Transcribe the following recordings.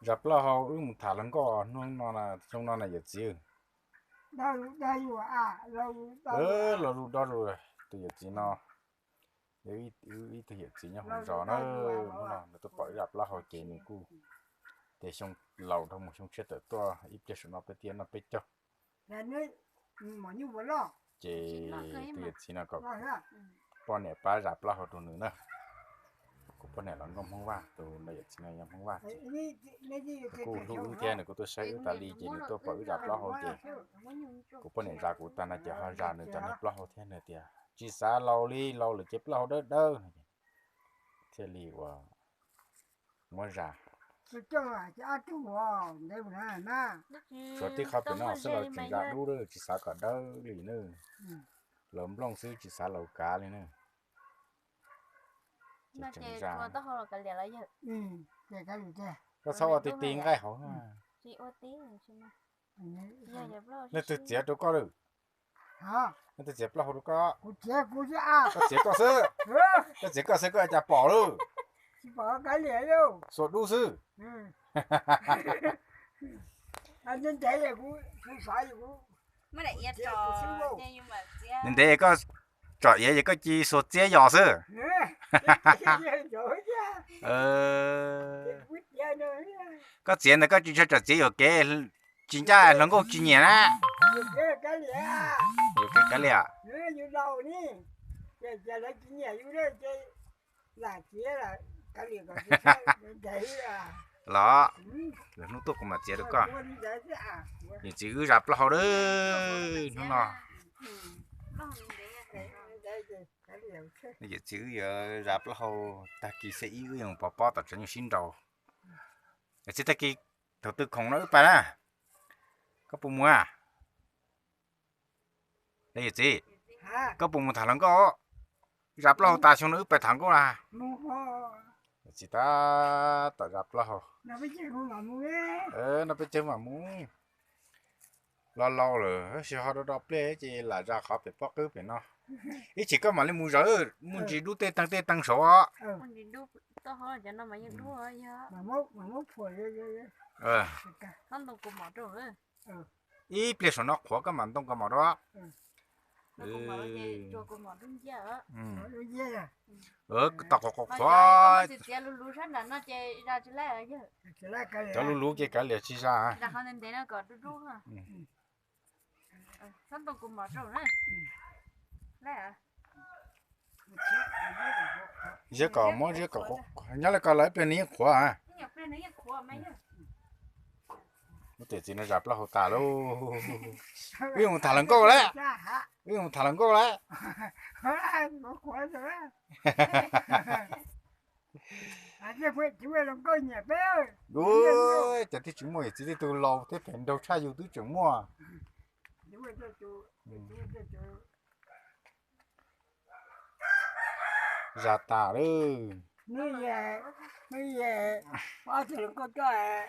Zas plaub hau wb mus tham hluas nkauj hnub no, xyoo no na yawm txiv. Los zus dob zus tus yawm txiv no, yog ib tug yawm txiv nyob hauv zos na. Hnub no nws tuaj pom wb zas plaub hau ces nws kuj, ces xyoo laus dhau mus xyoo tshiab tawm tuaj ib pliag saum no peb thiaj noj peb caug. Ces tus yawm txiv no kom poj niam pab zas plaub hau rau nws na. Kuv poj niam los nkauj Hmoob Vaj, tus no yawm txiv no yog Hmoob Vaj. Kuj hlub wb thiab nws kuj tuaj saib wb tas li ces nws tuaj pom wb zas plaub hau ces kuv poj niam zas kuv tag no ces ho zas nws cov niag plaub hau thiab, nws tias tsis xav laus li, laus lawm ces plaub hau dawb dawb no ces thiaj li ua muab zas. Suav tib qho pem no xwb los tseem zas dub lawm, tsis xav kom dawb li na. Laus nplooj xwb tsis xav laus kav li na. Ces tseem zas. Koj txhob ua ti ti nqaij hauv. Nej twg txiav rau koj lawm? Nej twg txiav plaub hau rau koj? Koj txiav koj xwb. Koj txiav koj xwb koj cas pom lawm. Xuas dub xwb. Ntev ntev koj tsom iav ces koj cia li xuas txiab yos xwb. Koj txiav ntawd koj tsis tshua tsom txiav yuam kev, tsis ncaj hluas nkauj tsis nyiam na. Yuam kev kav liam. Los, lwm hnub tuaj kuv mam txiav rau koj. Yawm txiv wb zas plaub hau lawm hnub no. Yawm txiv wb yuav zas plaub hau, tag kis xeb ib wb yuav mus pov pob tom tsev nyuj sib nraus. Yawm txiv, tag kis thaum twg khoom no wb pais na, koj puas mus a? Yawm txiv, koj puas mus tham hluas nkauj? Zas plaub hau tas xyoo no wb pais tham nkauj na. Yawm txiv tab tom zas plaub hau. No peb caug mam mus. Los laus lawm tab sis ho do do pliag ces lam zas qhov pem pob qwb pem no. Ib chim koj mam li mus zawm, muaj ntsis dub tej teeg tej teeg saud. Ib pliag saum no qhuav koj mam ntoo kaus mom rau. Tom qhuav qhuav, cov luv luv ces kav liam tsis zas. Ziab kom muab ziab kom, nyob li ko lawm ib pliag nws yeej qhuav. Lub tiam txiv no zas plaub hau tas lauj. Wb yuav mus tham hluas nkauj lawm. Wb yuav mus tham hluas nkauj lawm. Ua cas twb tsis muaj yawm txiv tej tug laus thiab phem nraug tshaj yus twb tseem muaj. Zas tas lawm. Hnub, hnub ob tug hluas nkauj tuaj,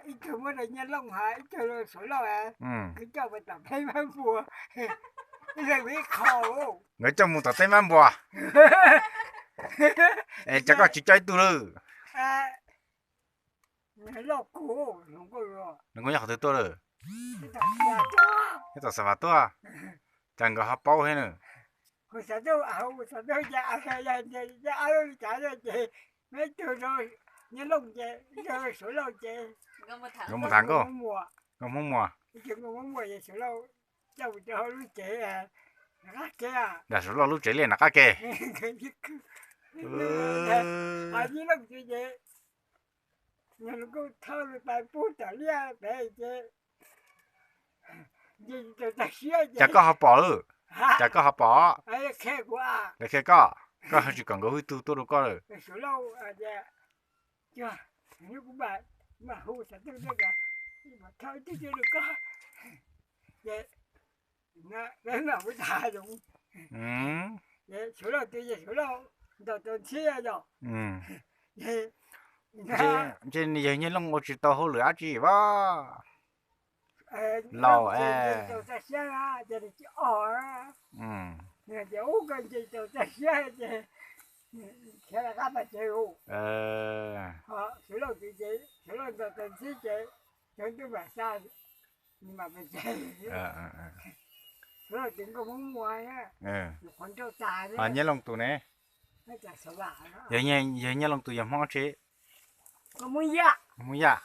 ib tug muab rau Nyiaj Looj hos ib tug rau Suav Lauj, nkawd coj mus tom teb Mab Npua. Ib leeg ib qho. Nkawd coj mus tom teb Mab Npua. Es cas koj tsis coj ib tug lawm? Hluas nkauj nyob qhov twg tuaj lawm? Nyob tom Xav Vas tuaj. Cas nkawd ho paub thiab na? Nkawd mus tham nkauj, nkauj Hmoob Muas. Nram Suav Lauj lub tsev liaj nram qab ke. Cas koj ho pom lawm? Cas koj ho pom? Lawv qhia koj, koj ho tsis kom nkawd hu ib tug tuaj rau koj lawm? Ntshe yawg Nyiaj Looj ua tsis tau hauj lwm dab tsi as. Laus es. Suav Ces sawv los ntawm tus ntxhib ces cov ntuj mam xa, nws mam pes tsawg. Sawv los ces nkauj Hmoob muaj, nyuam qhuav nrauj tas thiab. Nyiaj Looj tus ne? Yog Nyiaj Looj tus yog Hmoob tsi? Hmoob Yaj. Hmoob Yaj.